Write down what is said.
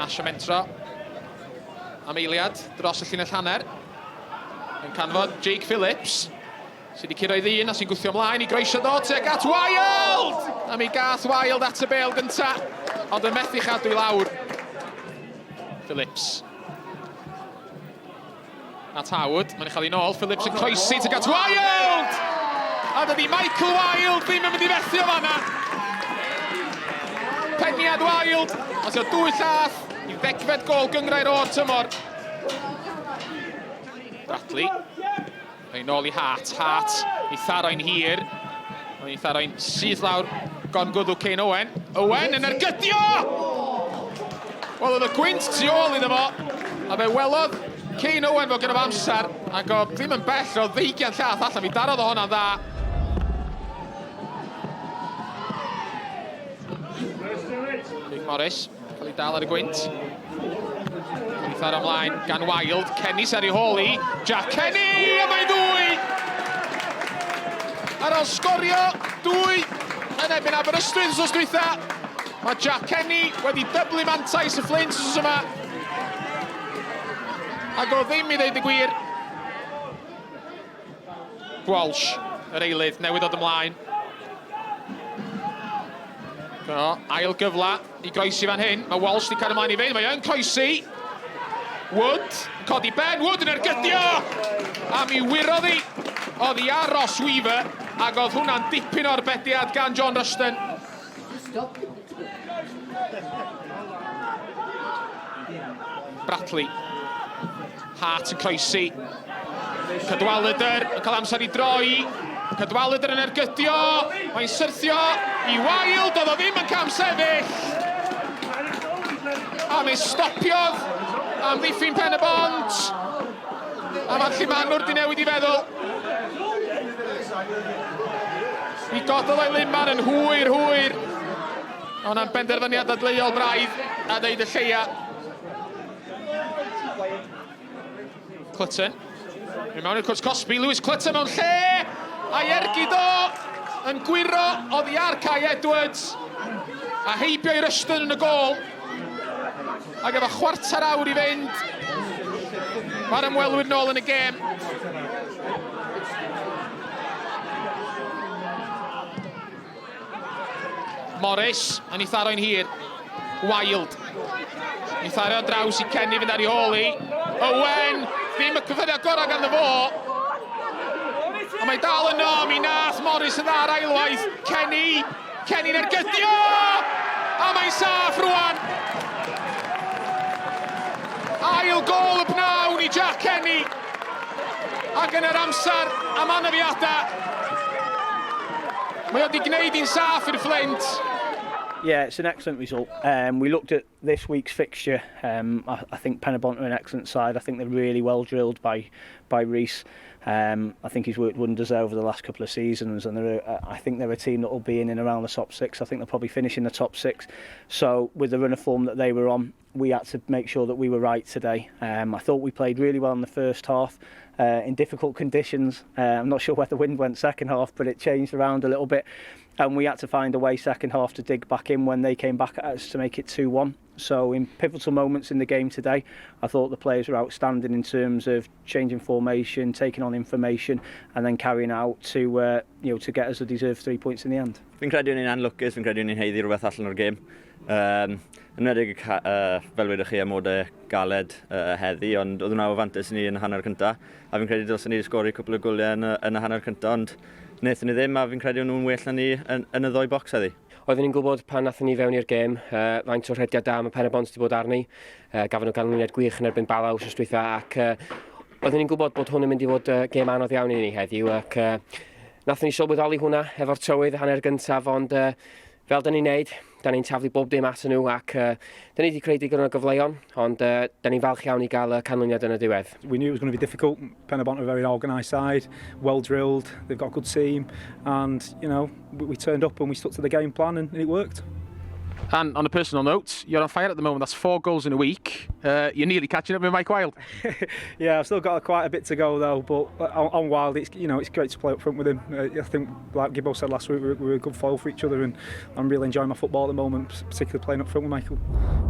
Ash yn mentro am eiliad dros y llinell hanner. Yn canfod Jake Phillips, sydd wedi curo i ddyn a sy'n gwthio ymlaen i groesio ddo tuag at Wild! A mi gath Wild at y bel gynta, ond yn methu chadw i lawr. Phillips. At Howard, mae'n ei chael ei nôl, Phillips yn croesi tuag at Wild! A dydy Michael Wild ddim yn mynd i fethu o fanna. Peniad Wild, a tua dwy llath i ddegfed gol gyngrair o'r tymor. Bradley, Rhoi nôl i Hart, Hart i tharo'n hir. Mae'n ei tharo'n syth lawr gan gwddw Kane Owen. Owen yn ergydio! Wel, oedd y gwynt tu ôl iddo fo, a fe welodd Kane Owen fod gyda fo amser, ac o ddim yn bell o ddeugian llath allan, mi darodd o hwnna'n dda. Jake Morris. Cael ei dal ar y gwynt. Cael ei tharo ymlaen gan Wild. Kenny sy'n ar ei hôl i. Jack Kenny! A mae'n ddwy! Ar ôl sgorio dwy yn erbyn Aberystwyth wrth dwytha. Mae Jack Kenny wedi dyblu mantais y Fflint wrth yma. Ac o ddim i ddeud y gwir. Walsh, yr eilydd, newydd ddod ymlaen. O, ail gyfle i groesi fan hyn. Mae Walsh wedi cael ymlaen i fynd. Mae yn croesi. Wood, yn codi ben. Wood yn ergydio! A mi wyrodd hi oddi ar Ross Weaver. Ac oedd hwnna'n dipyn o'r bediad gan John Rushton. Bradley. Hart yn croesi. Cadwaladr yn cael amser i droi. Cadwaladr yn ergydio. Mae'n syrthio i Wild. Oedd o ddim yn cam sefyll. A mi stopiodd amddiffyn pen y bont. A mae'r llumanwr di newid i feddwl. Mi gododd o'i luman yn hwyr, hwyr. Ond benderfyniad dadleuol braidd a ddeud y lleia. Clutton. Mewn mewn i'r cwrs cosbi, Lewis Clutton mewn lle! A'i ergyd o yn gwyro oddi ar Kai Edwards. A heibio i Rushton yn y gôl. Ac efo chwarter awr i fynd, mae'r ymwelwyr nôl yn y gêm. Morris yn ei tharo'n hir. Wild. Ei thario draws i Kenny fynd ar ei hôl i. Owen! Ddim y cyffyrddiad gorau ganddo fo. Ond mae dal yno, mi nath Morris yn dda ar ailwaith. Kenny! Kenny'n ergydio! A mae'n saff rwan! Ail gol y pnawn i Jack Kenny. Ac yn yr amser am anafiadau, mae o wedi gwneud hi'n saff i'r Fflint. Yeah, it's an excellent result. Um, we looked at this week's fixture. Um, I, I think Penybont are an excellent side. I think they're really well drilled by by Reece. Um, I think he's worked wonders there over the last couple of seasons, and they're a, I think they're a team that will be in and around the top six. I think they'll probably finish in the top six. So with the run of form that they were on, we had to make sure that we were right today. Um, I thought we played really well in the first half uh, in difficult conditions. Uh, I'm not sure where the wind went second half, but it changed around a little bit. And we had to find a way second half to dig back in when they came back at us to make it 2-1. So in pivotal moments in the game today, I thought the players were outstanding in terms of changing formation, taking on information, and then carrying out to uh, you know to get us the deserved three points in the end. Fi'n credu ni'n anlwcus, fi'n credu ni'n heiddi rhywbeth allan o'r gêm. Um, yn enwedig uh, fel wedych chi amodau galed uh, heddi, ond oedd hwnna o fantais ni yn y hanner cyntaf. A fi'n credu dylsen ni wedi sgori cwpl o goliau yn y, yn y hanner cyntaf, ond wnaethon ni ddim, a fi'n credu nhw'n well na ni yn, yn y ddoi bocs heddi. Oeddwn ni'n gwybod pan nathon ni fewn i'r gêm, uh, faint o'r rhediad da mae Pen-y-bont wedi bod arni. Uh, gafon nhw ganlyniad gwych yn erbyn Bala wrth dwytha ac uh, oeddwn ni'n gwybod bod hwn yn mynd i fod uh, gêm anodd iawn i ni heddiw ac uh, nathon ni sylweddoli hwnna efo'r tywydd hanner gyntaf ond uh, Fel da ni'n neud, da ni'n taflu bob dim at nhw ac uh, da ni wedi creu digon o gyfleon, ond uh, da ni'n falch iawn i gael y canlyniad yn y diwedd. We knew it was going to be difficult. Penybont are a very organised side, well drilled, they've got a good team, and you know, we, we turned up and we stuck to the game plan and, and it worked. And on a personal note, you're on fire at the moment. That's four goals in a week. Uh, you're nearly catching up with Mike Wild. yeah, I've still got quite a bit to go though. But on, on Wild, it's you know it's great to play up front with him. Uh, I think, like Gibbo said last week, we were, we were a good foil for each other, and I'm really enjoying my football at the moment, particularly playing up front with Michael.